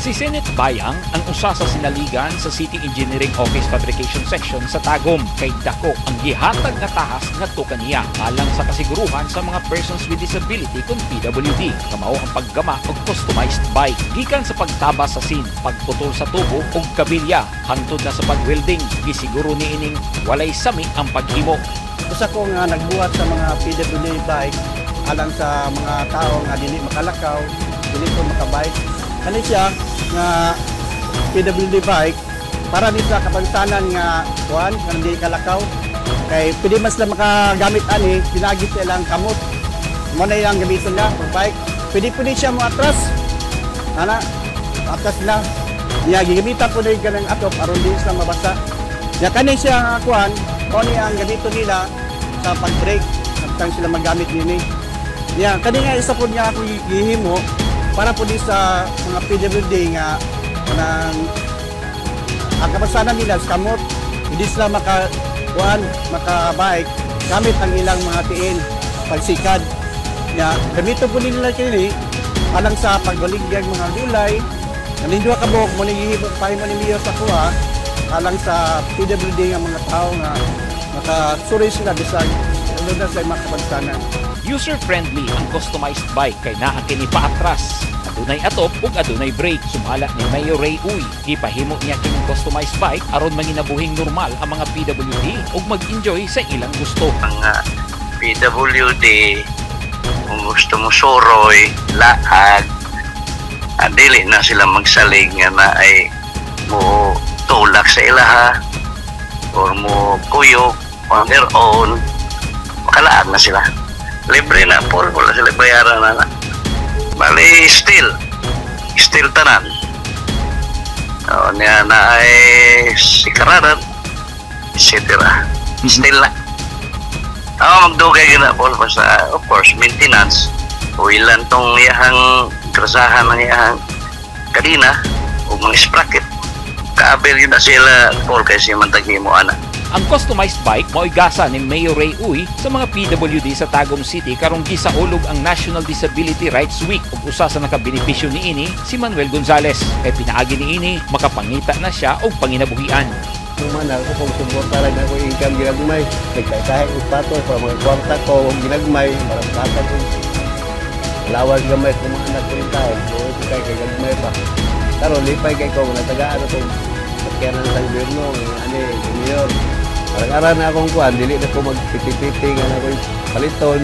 Si Senate Bayang ang usa sa sinaligan sa City Engineering Office Fabrication Section sa Tagum kay dako ang gihatag nga tahas ngadto kaniya alang sa kasiguruhan sa mga persons with disability kon PWD nga mao ang paggama og customized bike gikan sa pagtaba sa sin, pagputol sa tubo ug kabilya hangtod na sa pagwelding. Gisiguro niining walay sami ang paghimo. Usa ko nga nagbuhat sa mga PWD bike alang sa mga tao nga dili makalakaw, dili ko makabike. Kani siya nga PWD bike para ni sa kapansanan nga kuan nga dili kalakaw kay pwede man sila makagamit ani pinagi sa ilang kamot. Mo na ilang gamiton na pag bike. Pwede pwede siya mo atras. Ana, atras na. Niya gigamitan po na yung ganang atop aron di sila mabasa. Ya kani siya nga kuan, mao ni ang gamiton nila sa pag-brake samtang sila maggamit nini. Ya kani nga isa pod nga ako gihimo para po di sa mga PWD nga kanang ang kapansanan nila sa kamot, hindi sila maka kuan maka-bike gamit ang ilang mga tiil pagsikad. Ya gamito po nila kini alang sa pagbaligyag mga gulay. Naninduha ka buok mo ni gihimo pahimo ni Mayor sa kuha alang sa PWD nga mga tao nga makasuri sila bisag ano na sa mga kapansanan. User-friendly ang customized bike kay naa kini paatras. Adunay atop ug adunay brake. Sumala ni Mayor Ray Uy, gipahimo niya kining customized bike aron manginabuhing normal ang mga PWD ug mag-enjoy sa ilang gusto. Mga PWD, kung gusto mo suroy, laag, dili na sila magsalig nga na ay mo tulak sa ilaha or mo kuyog on their own, makalaag na sila. Libre na po, wala sila bayaran na. Bali, still tanan. O, niya na ay sikaranan, etc. Still na. Ako magdugay yun na po, basta of course, maintenance. Uilan tong iyahang grasahan ng iyahang kadina o mga sprocket. Kaabil yun na sila, Paul, kasi mantagi mo, ana. Ang customized bike mao'y gasa ni Mayor Ray Uy sa mga PWD sa Tagum City karong gisaulog ang National Disability Rights Week ug usa sa nakabenepisyo niini si Manuel Gonzales kay pinaagi niini makapangita na siya og panginabuhian. Man ako kung suporta lang ako income ginagmay, nagkakahi og pato para mga kwarta ko og ginagmay para makatag og lawas gamay ko mga anak ko yung taon. So, kay kay gagmay pa. Karon lipay kay ko natagaan ako sakyanan sa gobyerno ani mayor. Arang-aran na akong kuan, dili na ko magpiti-piti nga na ako'y paliton.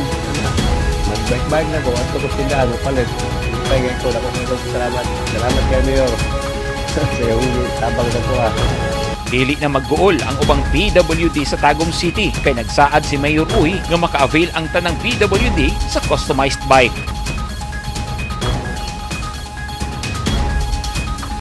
Mag-bike-bike na ko, ato ko tindahan, palit. Lipay kay ko, dako kay salamat. Salamat kay mayor sa iyong tabang sa kuha. Dili na magguol ang ubang PWD sa Tagum City kay nagsaad si Mayor Uy nga maka-avail ang tanang PWD sa customized bike.